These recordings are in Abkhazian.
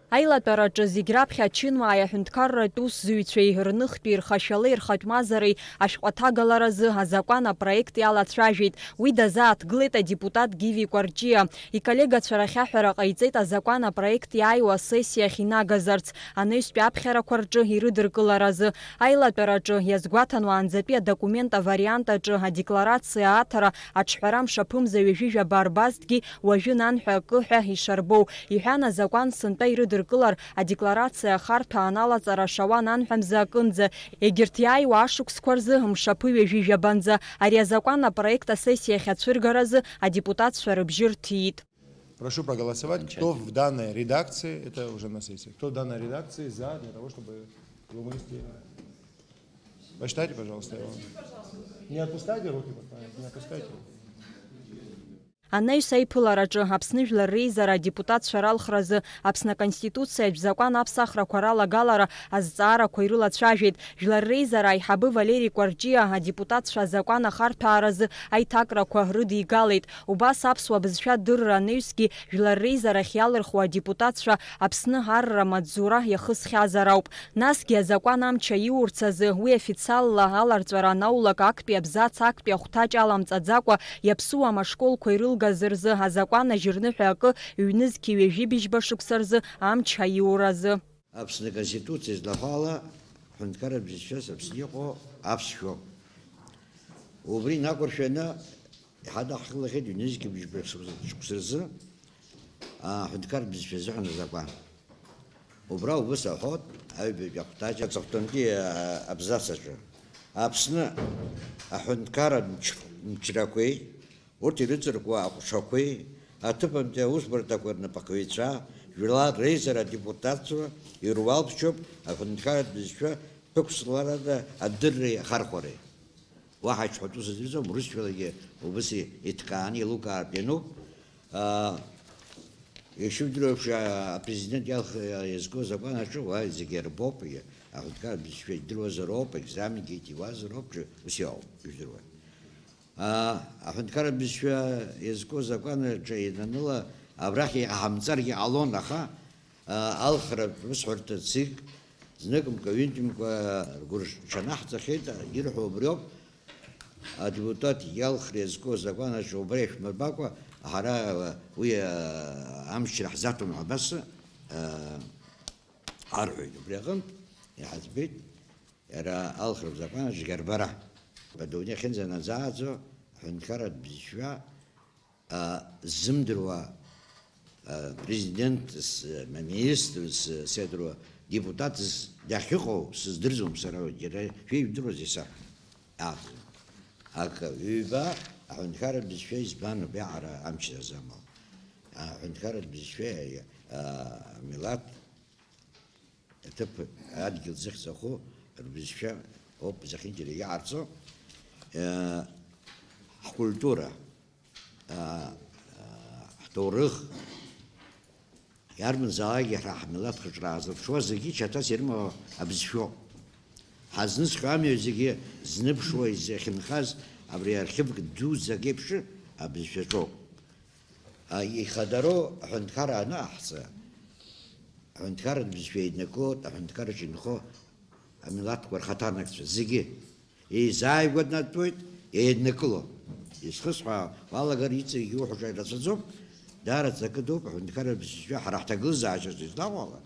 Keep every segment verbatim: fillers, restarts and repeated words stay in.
Аилатәараҿы зегь раԥхьа ачынуааи аҳәынҭқарратә усзуҩцәеи рныхтәи рхашәалеи рхатә мазареи ашәҟәы аҭагаларазы азакәан апроект иалацәажәеит. Уи дазааҭгылеит адепутат Гиви Кәарҷиа. Иколлегацәа рахь аҳәара ҟаиҵеит азакәан апроект иааиуа асессиахь инагазарц, анаҩстәи аԥхьарақәа рҿы ирыдыркыларазы. Аилатәараҿы иазгәаҭан уаанӡатәи адокумент авариант аҿы адекларациа аҭара аҿҳәара мшаԥымза ҩажәи жәаба арбазҭгьы уажәы нанҳәа акы ҳәа ишарбоу, иҳәан, азакәан сынтәа ирыдыркылар, адекларациа ахарҭәаан алаҵара шауа нанҳәамза акынӡа, егьырҭ иааиуа ашықәсқәа рзы мшаԥы ҩажәи жәабанӡа. Ари азакәан апроект асессиахь ацәыргаразы адепутатцәа рыбжьы рҭиит. Прошу проголосовать, кто в данной редакции, это уже на сессии, кто в данной редакции за, для того, чтобы его вынести. Посчитайте, пожалуйста, его. Не отпускайте руки, пока, не отпускайте. Анаҩс аиԥылараҿы Аԥсны Жәлар Реизара адепутатцәа ралхразы Аԥсны Аконституциатә закәан аԥсахрақәа ралагалара азҵаарақәа ирылацәажәеит. Жәлар Реизара аиҳабы Валери Кәарҷиа адепутатцәа азакәан ахарҭәааразы аиҭакрақәа рыдигалеит. Убас аԥсуа бызшәа адырра анаҩсгьы Жәлар Реизарахь иалырхуа адепутатцәа Аԥсны арра маҵзура иахысхьазар ауп. Насгьы азакәан амч аиурц азы уи официалла аларҵәара анаулак, актәи абзац актәи ахәҭаҷ аламҵаӡакәа иаԥсуам ашколқәа ирылгаз рзы азакәан ажьырныҳәа акы ҩнызқьи ҩажәи быжьба шықәса рзы амч аиуразы. Аԥсны Аконституциа злахәала аҳәынҭқарратә бызшәас Аԥсны иҟоу аԥсшәоуп. Убри инақәыршәаны иҳадаҳкылахьеит ҩнызқьи быжьба шықәса рзы аҳәынҭқарратә бызшәа азыҳәан азакәан. Убра убыс аҳәот, аҩбатәи ахәҭаҷ аҵыхәтәантәи, а, абзац аҿы. Аԥсны аҳәынҭқарратә мч-, мчрақәеи, урҭ ирыҵаркуа аҟәшақәеи, аҭыԥантәи аусбарҭақәа рнапхгаҩцәа, жәлар реизара адепутатцәа ируалԥшьоуп аҳәынҭқарратә бызшәа ԥықәсларада адырреи ахархәареи. Уаҳа ичҳатәу сыздырӡом, урысшәалагьы убыс иҭкааны еилукаартә иануп. Аа, ишудыруа еиԥш, а, апрезидент иалх-, иазку азакәан аҿы уа зегьы ирбоуп, и-, аҳәынҭқарратә бызшәа идыруазароуп, аекзаменгьы иҭиуазароуп, ҿы-, ус иоуп, ижәдыруа. Аа, аҳәынҭқарратә бызшәа иазку азакәан аҿы иананыла абрахь иҟаҳамҵаргьы ҟалон, аха, аа, алхратә усҳәарҭа ЦИК зныкымкәа, ҩынтәымкәа ргәырҽанаҳҵахьеит, ирҳәо убриоуп. Адепутат иалхра иазку азакәан аҿы убра ишәмырбакәа, ҳара уи, а, амчра ҳзаҭом ҳәа абас, а, арҳәоит. Убри аҟынтә иҳаӡбеит иара алхратә закәан аҿы иарбара. Адунеи ахьынӡанаӡааӡо аҳәынҭқарратә бызшәа, а, ззымдыруа, а, президент, с-, министр, с-, сеидыруа депутат с-, дахьыҟоу сыздырӡом сара, џьара шәеижәдыруазеи саҳәа. Акәзар, акы, ҩба, аҳәынҭқарратә бызшәа избан убриаҟара амчра замоу? Аҳәынҭқарратә бызшәеи, а, амилаҭ аҭыԥ, адгьыл зыхьӡахо рбызшәа ауп зехьынџьара иҟарҵо, а, ҳкультура, а, а, ҳҭоурых, Иарбанзаалакгьы ҳара ҳмилаҭ хыҿра аазырԥшуа зегьы чаҭас ирымоу абызшәоуп. Ҳазнызхьоу амҩа зегьы зныԥшуа изахьынхаз абри архивк дуӡӡак еиԥш абызшәаҿоуп. А, ихадароу аҳәынҭқарра анаҟаҳҵа, аҳәынҭқарратә бызшәа еиднакылоит аҳәынҭқарраҿы инхо амилаҭқәа рхаҭарнакцәа зегьы. Еизааигәатәнатәуеит, еиднакыло. Изхысҳәаауа уалагар иҵегьы иуҳәо рацәаӡоуп, даараӡа акы дууп, аҳәынҭқарратә бызшәа ҳара ҳҭагылазаашьаҿы излаҟоу ала,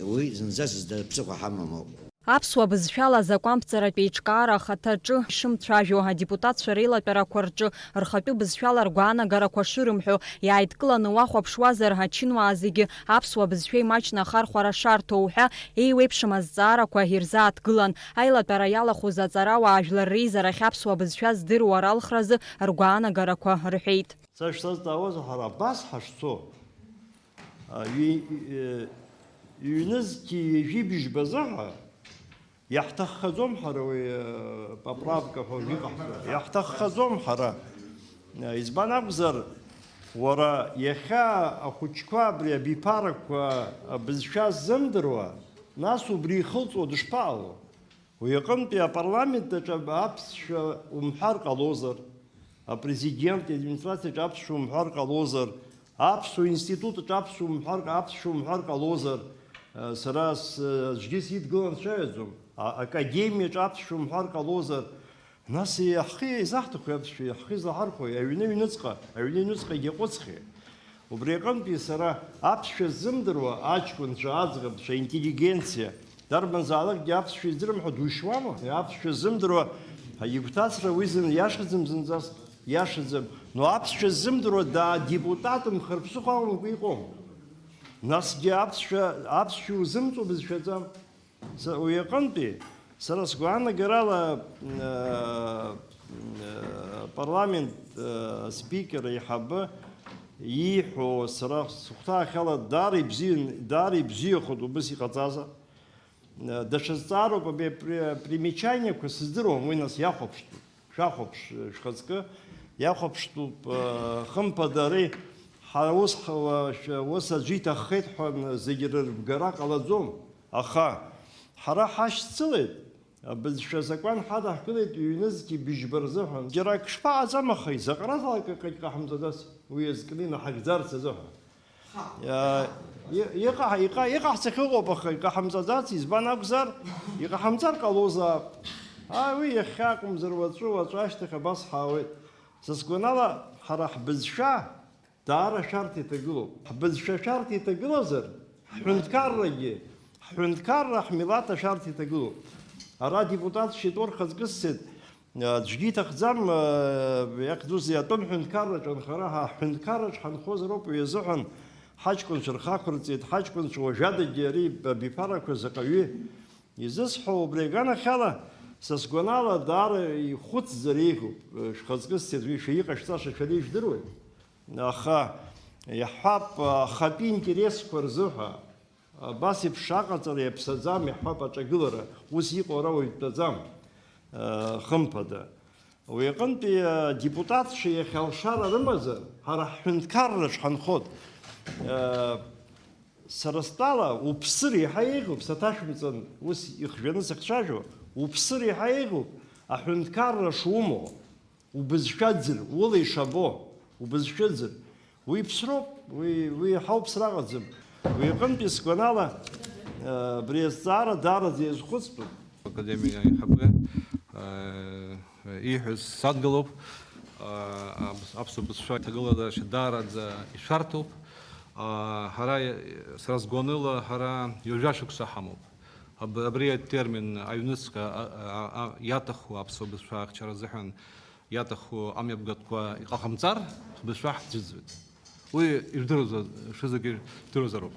уи зынӡа зда ԥсыхәа ҳамам ауп. Аԥсуа бызшәала азакәанԥҵаратә еиҿкаара ахаҭаҿы ишымцәажәо, адепутатцәа реилатәарақәа рҿы рхатәы бызшәала ргәаанагарақәа шырымҳәо, иааидкыланы уахәаԥшуазар, ачынуаа зегьы аԥсуа бызшәа имаҷны ахархәара шарҭо уҳәа, еиуеиԥшым азҵаарақәа ирзааҭгылан. Аилатәара иалахәыз аҵарауаа Жәлар Реизарахь аԥсуа бызшәа здыруа ралхразы ргәаанагарақәа рҳәеит. Сара ишсазҵаауаз, ҳара абас ҳашцо, а, ҩи-, э, ҩнызқьи ҩажәи быжьба азы ҳәа, иаҳҭаххаӡом ҳара уи, э, поправка ҳәа уажә иҟаҳҵо. Иаҳҭаххаӡом ҳара. Э, избан акәзар, уара иахьа ахәыҷқәа абри абиԥарақәа абызшәа ззымдыруа, нас убри ихылҵуа дышԥаҟало? Уи аҟынтәи апарламент аҿы аԥсшәа умҳәар ҟалозар, апрезидент иадминистрациаҿы аԥсшәа умҳәар ҟалозар, Аԥсуа институт аҿы аԥсуа умҳәар, аԥсшәа умҳәар ҟалозар, сара с-, аӡәгьы сидгылан дцәажәаӡом. А-, академиаҿы аԥсшәа умҳәар ҟалозар, нас ҳхы изаҳҭахуи аԥсшәа, ҳхы излаҳархәои? Аҩны аҩныҵҟа, аҩны аҩныҵҟа егьаҟәыҵхьеит. Убри аҟынтәи сара аԥсшәа ззымдыруа аҷкәынцәа, аӡӷабцәа, интеллигенциа, дарбанзаалакгьы аԥсшәа издырам ҳәа душьуама? Аԥсшәа ззымдыруа игәҭацра уи зын-, иашаӡам зынӡаск, иашаӡам. Но аԥсшәа ззымдыруа дадепутатымхар ԥсыхәа амамкәа иҟоума? Насгьы аԥсшәа, аԥсшәа узымҵо бызшәаӡам. Са, уи аҟынтәи, сара сгәаанагарала, э, э, апарламент, э, спикер аиҳабы ииҳәо сара сыхәҭаахьала даара ибзиан, даара ибзиахоит убыс иҟаҵазар. Э, даҽа зҵаароуп абри апри-, апримечаниақәа сыздыруам, уи нас иахәаԥштәуп. Шәахәаԥш, шәхаҵкы, иахәаԥштәуп, э, хымԥада ари, ҳара ус ҳ-, уа-, шәа-, ус аӡәы иҭаххеит ҳәа зегьы рырбгара ҟалаӡом. Аха ҳара ҳашьцылеит, абызшәа азакәан ҳадаҳкылеит ҩнызқьи быжьба рзыҳәан. Џьара ак шԥаҟаӡам, аха изаҟаразаалак акгьы ҟаҳамҵаӡац, уи иазкны инаҳагӡарц азыҳәан. Иа-, и-, иҟаҳ-, иҟа-, иҟаҳҵахьоу ыҟоуп, аха иҟаҳамҵаӡац, избан акәзар, иҟаҳамҵар ҟалозаап. Ааи, уи иахьа акәымзар, уаҵәы, уаҵәы ашьҭахь абас ҳаауеит. Са сгәанала, ҳара ҳбызшәа даара шәарҭа иҭагылоуп. Ҳбызшәа шәарҭа иҭагылазар, ҳҳәынҭқаррагьы, ҳҳәынҭқарра, ҳмилаҭ ашәарҭа иҭагылоуп. Ара адепутатцәа итәы рхаҵкы сцеит, аӡәгьы иҭахӡам, иахьӡузеи, атәым ҳәынҭқарраҿы анхара, ҳа ҳҳәынҭқарраҿ ҳанхозароуп, уи азыҳәан ҳаҷкәынцәа рхы ақәырҵеит, ҳаҷкәынцәа уажәадагьы ари абиԥарақәа заҟаҩы изысҳәо, убри аганахьала, са сгәанала, даара ихәыцзар еиӷьуп, шәхаҵкы сцеит, уи шәа иҟашәҵаша шәара ижәдыруеит. Аха иаҳҳәап, ахатәи интересқәа рзыҳәа, абас еиԥш аҟаҵара иаԥсаӡам, иаҳҳәап, аҿагылара, ус иҟоу ара уаҩ дтәаӡам, хымԥада. Уи аҟынтәи адепутатцәа иахьа алшара рымазар, ҳара ҳҳәынҭқарраҿ ҳанхоит. Сара стәала, уԥсы реиҳа еиӷьуп, саҭашәымҵан, ус ихжәаны сахьцәажәо, уԥсы реиҳа еиӷьуп аҳәынҭқарра шумоу. Убызшәаӡыр, ула ишабо, убызшәаӡыр. Уи ԥсроуп, уи, уи иаҳа уԥсра ыҟаӡам. Уи аҟынтәи сгәанала, э, абри азҵаара даараӡа иазхәыцтәуп. Академик аиҳабы, э, ииҳәаз садгылоуп. Э, аԥс-, аԥсуа бызшәа иҭагылазаашьа даараӡа ишәарҭоуп. Э, ҳара, сара сгәаныла, ҳара ҩажәа шықәса ҳамоуп. Аб-, абри атермин аҩныҵҟа, а, а, а, иаҭаху аԥсуа бызшәа ахьчара азыҳәан иаҭаху амҩаԥгатәқәа иҟаҳамҵар, ҳбызшәа ҳӡәӡәоит. Уи ижәдыруазар, шәызегьы ижәдыруазароуп.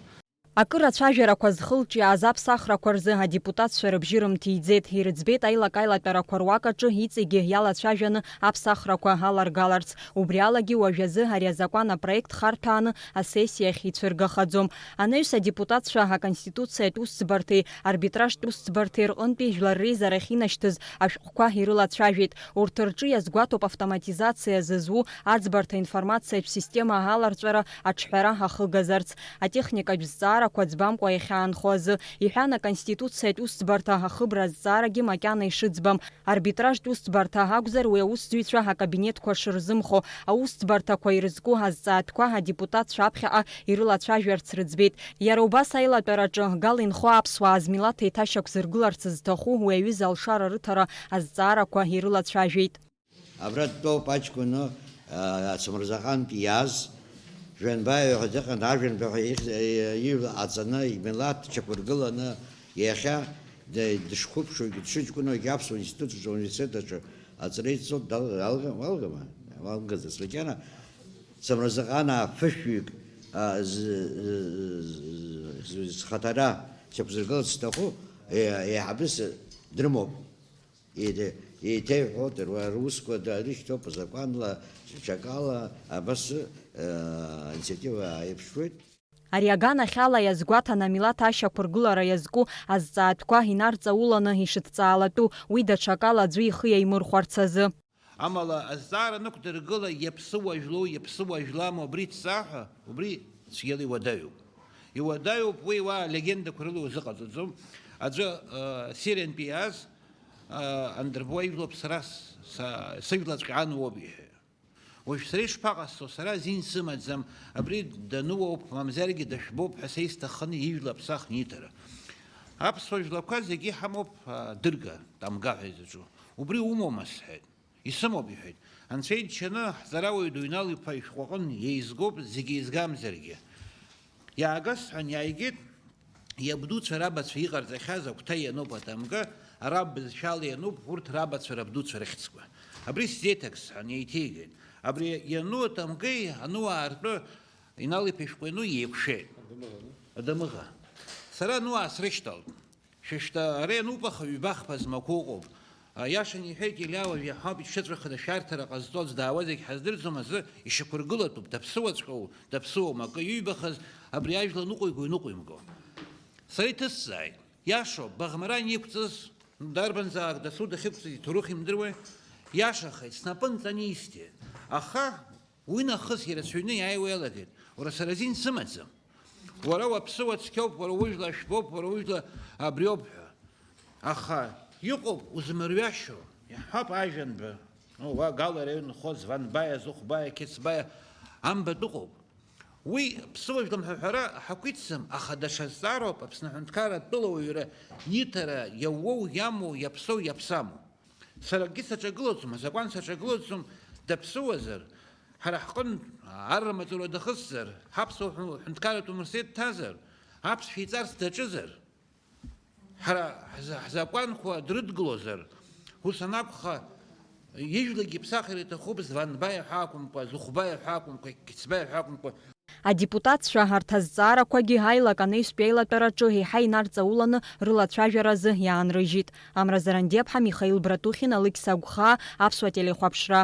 Акыр ацәажәарақәа зхылҿиааз аԥсахрақәа рзы адепутатцәа рыбжьы рымҭиӡеит, ирыӡбеит аилак-аилатәарақәа руак аҿы иҵегьы иалацәажәаны аԥсахрақәа аларгаларц. Убри алагьы уажәазы ари азакәан апроект харҭәааны асессиахь ицәыргахаӡом. Анаҩс адепутатцәа Аконституциатә усӡбарҭеи арбитражтә усӡбарҭеи рҟынтәи жәлар реизарахь инашьҭыз ашәҟәқәа ирылацәажәеит. Урҭ рҿы иазгәаҭоуп автоматизациа зызу аӡбарҭа информациатә система аларҵәара аҿҳәара ахыгазарц. Атехникатә зҵаарақәа ӡбамкәа иахьаанхо азы, иҳәан, Аконституциатә усӡбарҭа ахыбра азҵаарагьы макьана ишыӡбам. Арбитражтә усӡбарҭа акәзар, уи аусзуҩцәа акабинетқәа шырзымхо, аусӡбарҭақәа ирызку азҵаатәқәа адепутатцәа аԥхьаҟа ирылацәажәарц рыӡбеит. Иара убас аилатәараҿы гал инхо аԥсуаа змилаҭ еиҭашьақәзыргыларц зҭаху уи аҩыза алшара рыҭара азҵаарақәа ирылацәажәеит. Абра дтәоуп аҷкәын, а, Самырзаҟантә иааз, Жәанбаиа ҳәа дыҟан, ажәанба ҳәа ихьӡ-, ижәла ҟаҵаны, имилаҭ ҽақәыргыланы, иахьа д-, дышқәыԥшуагьы, дшыҷкәынуагьы аԥсуа институт аҿы, ауниверситет аҿы аҵара иҵоуп, дал-, алга-, алгама? Алгаӡац, макьана Самразаҟанаа ԥышәҩык, а, з-, з-, з-, зхаҭара сықәзыргыларц сҭаху, е-, еиҳабыс дрымоуп. Еиҭа-, еиҭеиҳәоит, руа русқәа дрышьҭоуп азакәанла, ҽакала, абас, э, аинициатива ааирԥшуеит. Ари аганахьала иазгәаҭан амилаҭ ашьақәыргылара иазку азҵаатәқәа инарҵауланы ишыҭҵаалатәу, уи даҽакала аӡәы ихы иаимырхәарц азы. Амала, азҵаара анықәдыргыла, иаԥсыуа жәлоу, иаԥсыуа жәламу абри ҭҵаа ҳәа, убри цәгьала иуадаҩуп. Иуадаҩуп, уи уа легендақәа рыла узыҟаҵаӡом. Аӡәы, э, Сириантәи иааз, Андырбуа ижәлоуп сара с-, са, сыжәлаҵәҟьа ануоуп иҳәеит. Уажә сара ишԥаҟасҵо, сара азин сымаӡам, абри дануоуп, мамзаргьы дашәбоуп ҳәа са исҭахын ижәла аԥсахны иҭара. Аԥсуа жәлақәа зегьы иҳамоуп, а, дырга, тамга ҳәа изаҿу. Убри умоума сҳәеит. Исымоуп, иҳәеит. Анцәа иџьшьаны, ҳҵарауаҩ ду Инал-иԥа ишәҟәы аҟын еизгоуп, зегьы еизгамзаргьы. Иаагаз ҳәан иааигеит, иабдуцәа рабацәа иҟарҵахьаз агәҭа иануп атамга, араб бызшәала иануп урҭ рабацәа рабдуцәа рыхьӡқәа. Абри сзеиҭак сҳәан, еиҭеигеит. Абри иану атамгеи ану аартәы Инал-иԥа ишәҟәы иану еиқәшәеит. Адамыӷа. Адамыӷа. Сара ану аасрышьҭалт. Шәышьҭа, ара иануп, аха ҩбахԥа змақәа ыҟоуп. Аиашаны иҳәеит Елиа, уажә иаҳауп ишьацәыхада шәарҭара ҟазҵо аӡә даауа зегь ҳаздырӡом азы ишьақәыргылатәуп, даԥсыуаҵәҟьоу, даԥсыуам, акы иҩбахаз абри ажәла ныҟәиго-иныҟәимго. Сара иҭысҵааит, иашоуп, Баӷмаран иқәҵыз, дарбанзаалак дасу дахьықәҵыз иҭоурых имдыруеи? Иашахеит, снапы нҵаны исҭеит. Аха Уи нахыс ирацәаҩны иааиуа иалагеит, уара сара азин сымаӡам. Уара уаԥсыуа цқьоуп, уара ужәла ашәбоуп, уара ужәла абриоуп ҳәа. Аха иҟоуп узмырҩашьо, иаҳҳәап, ажәанба, ну, уа Гал араион нхоз Ванбаиа, Зыхәбаиа, Қьецбаиа, амбатә ыҟоуп. Уи ԥсыуа жәлам ҳәа ҳәара ҳақәиҭӡам, аха даҽа зҵаароуп Аԥсны аҳәынҭқарра атәылауаҩра иҭара иауоу, иамоу, иаԥсоу, иаԥсаму. Сара акгьы саҿагылаӡом, азакәан саҿагылаӡом, даԥсыуазар, ҳара ҳҟынтә арра маҵура дахысзар, ҳаԥсуа ҳәынҭқарратә университет дҭазар, аԥсшәа иҵарц даҿызар, ҳара ҳза-, ҳзакәанқәа дрыдгылозар, ус анакәха, ижәлагьы иԥсахыр иҭахуп Званбаиа ҳәа акәымкәа, Зыхәбаиа ҳәа акәымкәа, Қьецбаиа ҳәа акәымкәа. Адепутатцәа арҭ азҵаарақәагьы аилак анеизтәи аилатәараҿы еиҳа инарҵауланы рылацәажәаразы иаанрыжьит. Амра Зарандиаԥҳа, Михаил Братухин, Алықьса Агәхаа, Аԥсуа телехәаԥшра.